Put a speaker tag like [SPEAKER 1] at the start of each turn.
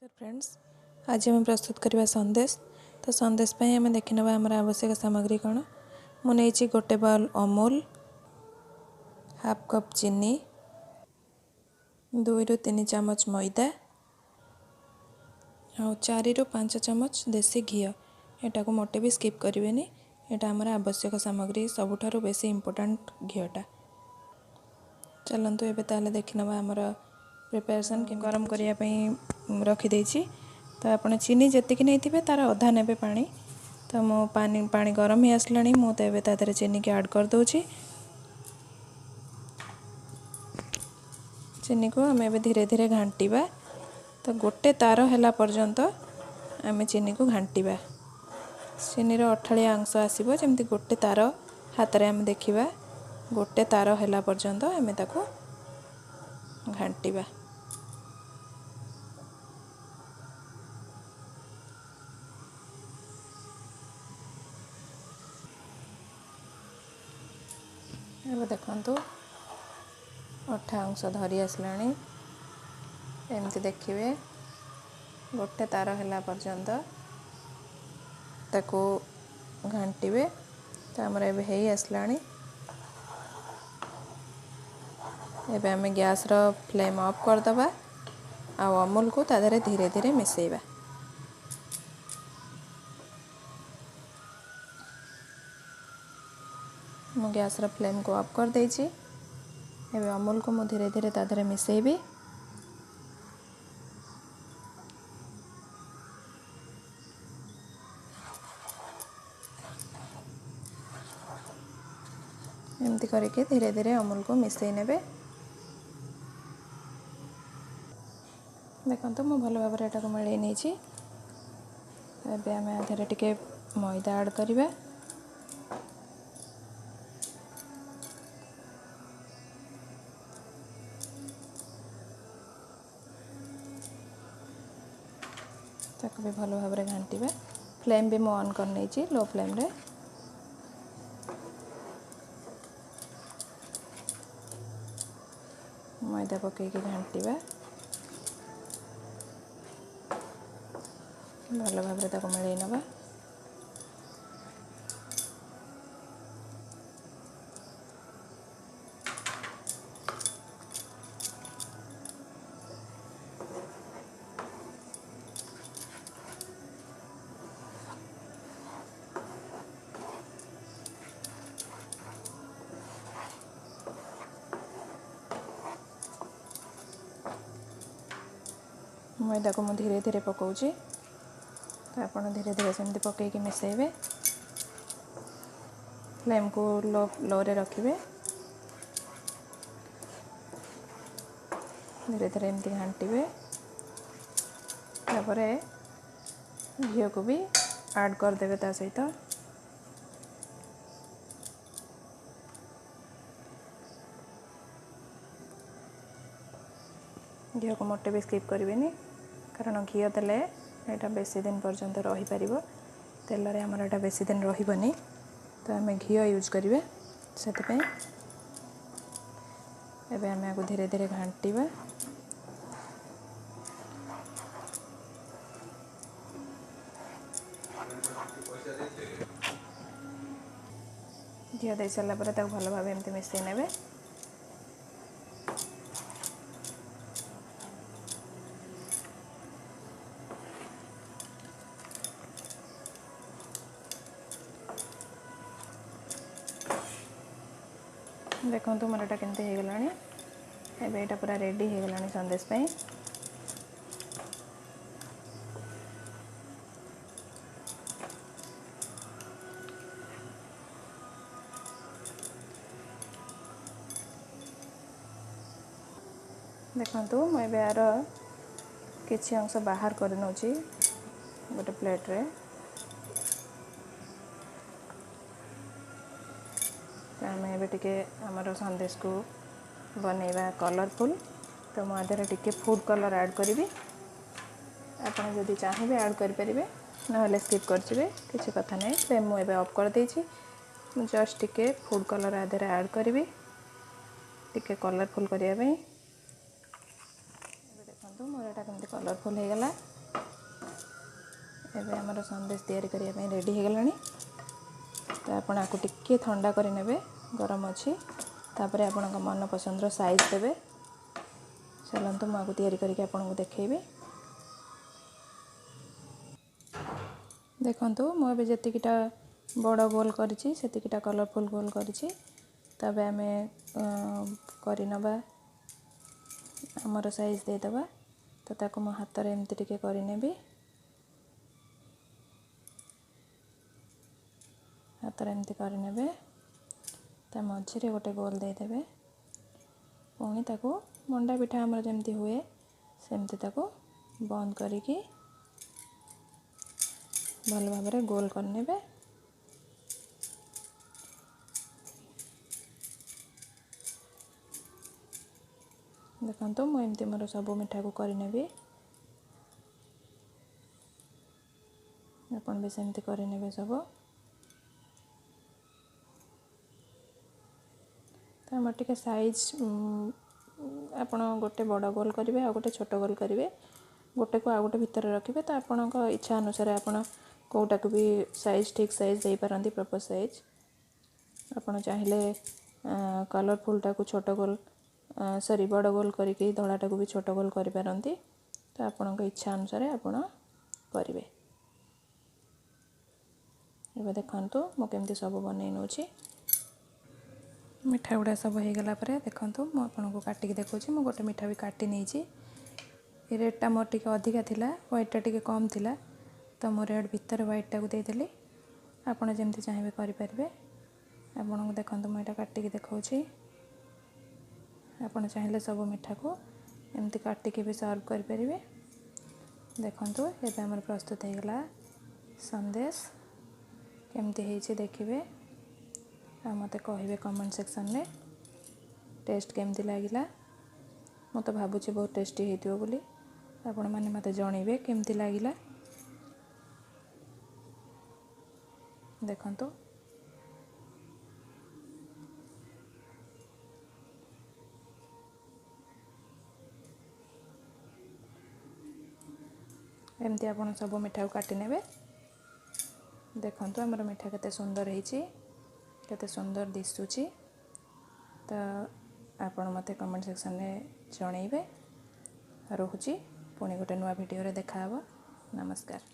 [SPEAKER 1] Friends, ଆଜି ଆମେ ପ୍ରସ୍ତୁତ କରିବା ସନ୍ଦେଶ। ତ ସନ୍ଦେଶ ପାଇଁ ଆମେ ଦେଖିନେବା ଆମର ଆବଶ୍ୟକ ସାମଗ୍ରୀ କ'ଣ। ମୁଁ ନେଇଛି ଗୋଟେ ବାଉଲ୍ ଅମୁଲ, ହାଫ୍ କପ୍ ଚିନି, 2ରୁ 3 ଚାମଚ ମଇଦା ଆଉ 4ରୁ 5 ଚାମଚ ଦେଶୀ ଘିଅ। ଏଟାକୁ ମୋଟେ ବି ସ୍କିପ୍ କରିବେନି, ଏଇଟା ଆମର ଆବଶ୍ୟକ ସାମଗ୍ରୀ, ସବୁଠାରୁ ବେଶୀ ଇମ୍ପୋର୍ଟାଣ୍ଟ ଘିଅଟା। ଚାଲନ୍ତୁ ଏବେ ତାହେଲେ ଦେଖିନେବା ଆମର ପ୍ରିପାରେସନ୍। ଗରମ କରିବା ପାଇଁ ରଖିଦେଇଛି। ତ ଆପଣ ଚିନି ଯେତିକି ନେଇଥିବେ ତାର ଅଧା ନେବେ ପାଣି। ତ ମୁଁ ପାଣି ଗରମ ହେଇ ଆସିଲାଣି, ମୁଁ ତ ଏବେ ତା ଦେହରେ ଚିନିକି ଆଡ଼୍ କରିଦେଉଛି। ଚିନିକୁ ଆମେ ଏବେ ଧୀରେ ଧୀରେ ଘାଣ୍ଟିବା। ତ ଗୋଟେ ତାର ହେଲା ପର୍ଯ୍ୟନ୍ତ ଆମେ ଚିନିକୁ ଘାଣ୍ଟିବା। ଚିନିର ଅଠାଳିଆ ଅଂଶ ଆସିବ, ଯେମିତି ଗୋଟେ ତାର ହାତରେ ଆମେ ଦେଖିବା, ଗୋଟେ ତାର ହେଲା ପର୍ଯ୍ୟନ୍ତ ଆମେ ତାକୁ ଘାଣ୍ଟିବା। ଏବେ ଦେଖନ୍ତୁ ଅଠା ଅଂଶ ଧରି ଆସିଲାଣି। ଏମିତି ଦେଖିବେ ଗୋଟେ ତାର ହେଲା ପର୍ଯ୍ୟନ୍ତ ତାକୁ ଘାଣ୍ଟିବେ। ତ ଆମର ଏବେ ହେଇ ଆସିଲାଣି। ଏବେ ଆମେ ଗ୍ୟାସ୍ର ଫ୍ଲେମ୍ ଅଫ୍ କରିଦେବା ଆଉ ଅମୁଲକୁ ତା ଦେହରେ ଧୀରେ ଧୀରେ ମିଶାଇବା। ମୁଁ ଗ୍ୟାସ୍ର ଫ୍ଲେମ୍କୁ ଅଫ୍ କରିଦେଇଛି। ଏବେ ଅମୁଲକୁ ମୁଁ ଧୀରେ ଧୀରେ ତା ଦେହରେ ମିଶାଇବି। ଏମିତି କରିକି ଧୀରେ ଧୀରେ ଅମୁଲକୁ ମିଶାଇ ନେବେ। ଦେଖନ୍ତୁ ମୁଁ ଭଲ ଭାବରେ ଏଟାକୁ ମିଳାଇ ନେଇଛି। ଏବେ ଆମେ ଆ ଦେହରେ ଟିକେ ମଇଦା ଆଡ଼୍ କରିବା। ତାକୁ ବି ଭଲ ଭାବରେ ଘାଣ୍ଟିବା। ଫ୍ଲେମ୍ ବି ମୁଁ ଅନ୍ କରିନେଇଛି ଲୋ ଫ୍ଲେମ୍ରେ। ମଇଦା ପକାଇକି ଘାଣ୍ଟିବା, ଭଲ ଭାବରେ ତାକୁ ମିଳାଇ ନେବା। ମଇଦାକୁ ମୁଁ ଧୀରେ ଧୀରେ ପକାଉଛି, ତ ଆପଣ ଧୀରେ ଧୀରେ ସେମିତି ପକାଇକି ମିଶାଇବେ। ଫ୍ଲେମ୍କୁ ଲୋରେ ରଖିବେ। ଧୀରେ ଧୀରେ ଏମିତି ଘାଣ୍ଟିବେ। ତାପରେ ଘିଅକୁ ବି ଆଡ଼୍ କରିଦେବେ ତା ସହିତ। ଘିଅକୁ ମୋଟେ ବି ସ୍କିପ୍ କରିବେନି, କାରଣ ଘିଅ ଦେଲେ ଏଇଟା ବେଶୀ ଦିନ ପର୍ଯ୍ୟନ୍ତ ରହିପାରିବ। ତେଲରେ ଆମର ଏଇଟା ବେଶୀ ଦିନ ରହିବନି, ତ ଆମେ ଘିଅ ୟୁଜ୍ କରିବା ସେଥିପାଇଁ। ଏବେ ଆମେ ଆକୁ ଧୀରେ ଧୀରେ ଘାଣ୍ଟିବା। ଘିଅ ଦେଇ ସାରିଲା ପରେ ତାକୁ ଭଲ ଭାବେ ଏମିତି ମିଶାଇ ନେବେ। ଦେଖନ୍ତୁ ମୋର ଏଇଟା କେମିତି ହେଇଗଲାଣି। ଏବେ ଏଇଟା ପୁରା ରେଡ଼ି ହେଇଗଲାଣି ସନ୍ଦେଶ ପାଇଁ। ଦେଖନ୍ତୁ ମୁଁ ଏବେ ଆର କିଛି ଅଂଶ ବାହାର କରିନେଉଛି ଗୋଟେ ପ୍ଲେଟ୍ରେ। ଆମେ ଏବେ ଟିକେ ଆମର ସନ୍ଦେଶକୁ ବନେଇବା କଲର୍ଫୁଲ୍। ତ ମୁଁ ଆ ଦେହରେ ଟିକେ ଫୁଡ଼୍ କଲର୍ ଆଡ଼୍ କରିବି। ଆପଣ ଯଦି ଚାହିଁବେ ଆଡ଼୍ କରିପାରିବେ, ନହେଲେ ସ୍କିପ୍ କରିଯିବେ, କିଛି କଥା ନାହିଁ। ଫ୍ଲେମ୍ ମୁଁ ଏବେ ଅଫ୍ କରିଦେଇଛି। ମୁଁ ଜଷ୍ଟ ଟିକେ ଫୁଡ଼୍ କଲର୍ ଆ ଦେହରେ ଆଡ଼୍ କରିବି, ଟିକେ କଲର୍ଫୁଲ୍ କରିବା ପାଇଁ। ଏବେ ଦେଖନ୍ତୁ ମୋର ଏଇଟା କେମିତି କଲର୍ଫୁଲ୍ ହେଇଗଲା। ଏବେ ଆମର ସନ୍ଦେଶ ତିଆରି କରିବା ପାଇଁ ରେଡ଼ି ହେଇଗଲାଣି। ତ ଆପଣ ଆକୁ ଟିକିଏ ଥଣ୍ଡା କରିନେବେ, ଗରମ ଅଛି। ତାପରେ ଆପଣଙ୍କ ମନ ପସନ୍ଦର ସାଇଜ୍ ଦେବେ। ଚାଲନ୍ତୁ ମୁଁ ଆକୁ ତିଆରି କରିକି ଆପଣଙ୍କୁ ଦେଖେଇବି। ଦେଖନ୍ତୁ ମୁଁ ଏବେ ଯେତିକିଟା ବଡ଼ ଗୋଲ କରିଛି ସେତିକିଟା କଲରଫୁଲ୍ ଗୋଲ କରିଛି। ତବେ ଆମେ କରିନେବା, ଆମର ସାଇଜ୍ ଦେଇଦେବା। ତ ତାକୁ ମୁଁ ହାତରେ ଏମିତି ଟିକେ କରିନେବି, ହାତରେ ଏମିତି କରିନେବେ। ତା ମଝିରେ ଗୋଟେ ଗୋଲ ଦେଇଦେବେ। ପୁଣି ତାକୁ ମଣ୍ଡା ପିଠା ଆମର ଯେମିତି ହୁଏ ସେମିତି ତାକୁ ବନ୍ଦ କରିକି ଭଲ ଭାବରେ ଗୋଲ କରିନେବେ। ଦେଖନ୍ତୁ ମୁଁ ଏମିତି ମୋର ସବୁ ମିଠାକୁ କରିନେବି। ଆପଣ ବି ସେମିତି କରିନେବେ ସବୁ। ତ ଆମର ଟିକେ ସାଇଜ୍ ଆପଣ ଗୋଟେ ବଡ଼ ଗୋଲ କରିବେ ଆଉ ଗୋଟେ ଛୋଟ ଗୋଲ କରିବେ, ଗୋଟେକୁ ଆଉ ଗୋଟେ ଭିତରେ ରଖିବେ। ତ ଆପଣଙ୍କ ଇଚ୍ଛା ଅନୁସାରେ ଆପଣ କେଉଁଟାକୁ ବି ସାଇଜ୍ ଠିକ୍ ସାଇଜ୍ ଦେଇପାରନ୍ତି, ପ୍ରପର୍ ସାଇଜ୍। ଆପଣ ଚାହିଁଲେ କଲରଫୁଲ୍ଟାକୁ ଛୋଟ ଗୋଲ ସରି ବଡ଼ ଗୋଲ କରିକି ଧଳାଟାକୁ ବି ଛୋଟ ଗୋଲ କରିପାରନ୍ତି। ତ ଆପଣଙ୍କ ଇଚ୍ଛା ଅନୁସାରେ ଆପଣ କରିବେ। ଏବେ ଦେଖନ୍ତୁ ମୁଁ କେମିତି ସବୁ ବନେଇ ନେଉଛି। ମିଠା ଗୁଡ଼ା ସବୁ ହେଇଗଲା ପରେ ଦେଖନ୍ତୁ ମୁଁ ଆପଣଙ୍କୁ କାଟିକି ଦେଖାଉଛି। ମୁଁ ଗୋଟେ ମିଠା ବି କାଟି ନେଇଛି। ଏ ରେଡ଼୍ଟା ମୋର ଟିକେ ଅଧିକା ଥିଲା, ହ୍ୱାଇଟ୍ଟା ଟିକେ କମ୍ ଥିଲା, ତ ମୁଁ ରେଡ଼୍ ଭିତରେ ହ୍ୱାଇଟ୍ଟାକୁ ଦେଇଦେଲି। ଆପଣ ଯେମିତି ଚାହିଁବେ କରିପାରିବେ। ଆପଣଙ୍କୁ ଦେଖନ୍ତୁ ମୁଁ ଏଇଟା କାଟିକି ଦେଖାଉଛି। ଆପଣ ଚାହିଁଲେ ସବୁ ମିଠାକୁ ଏମିତି କାଟିକି ବି ସର୍ଭ କରିପାରିବେ। ଦେଖନ୍ତୁ ଏବେ ଆମର ପ୍ରସ୍ତୁତ ହେଇଗଲା ସନ୍ଦେଶ। କେମିତି ହେଇଛି ଦେଖିବେ ଆଉ ମୋତେ କହିବେ କମେଣ୍ଟ ସେକ୍ସନ୍ରେ ଟେଷ୍ଟ କେମିତି ଲାଗିଲା। ମୁଁ ତ ଭାବୁଛି ବହୁତ ଟେଷ୍ଟି ହେଇଥିବ ବୋଲି। ଆପଣମାନେ ମୋତେ ଜଣେଇବେ କେମିତି ଲାଗିଲା। ଦେଖନ୍ତୁ ଏମିତି ଆପଣ ସବୁ ମିଠାକୁ କାଟି ନେବେ। ଦେଖନ୍ତୁ ଆମର ମିଠା କେତେ ସୁନ୍ଦର ହେଇଛି, କେତେ ସୁନ୍ଦର ଦିଶୁଛି। ତ ଆପଣ ମୋତେ କମେଣ୍ଟ ସେକ୍ସନ୍ରେ ଜଣେଇବେ। ରହୁଛି, ପୁଣି ଗୋଟେ ନୂଆ ଭିଡ଼ିଓରେ ଦେଖାହେବ। ନମସ୍କାର।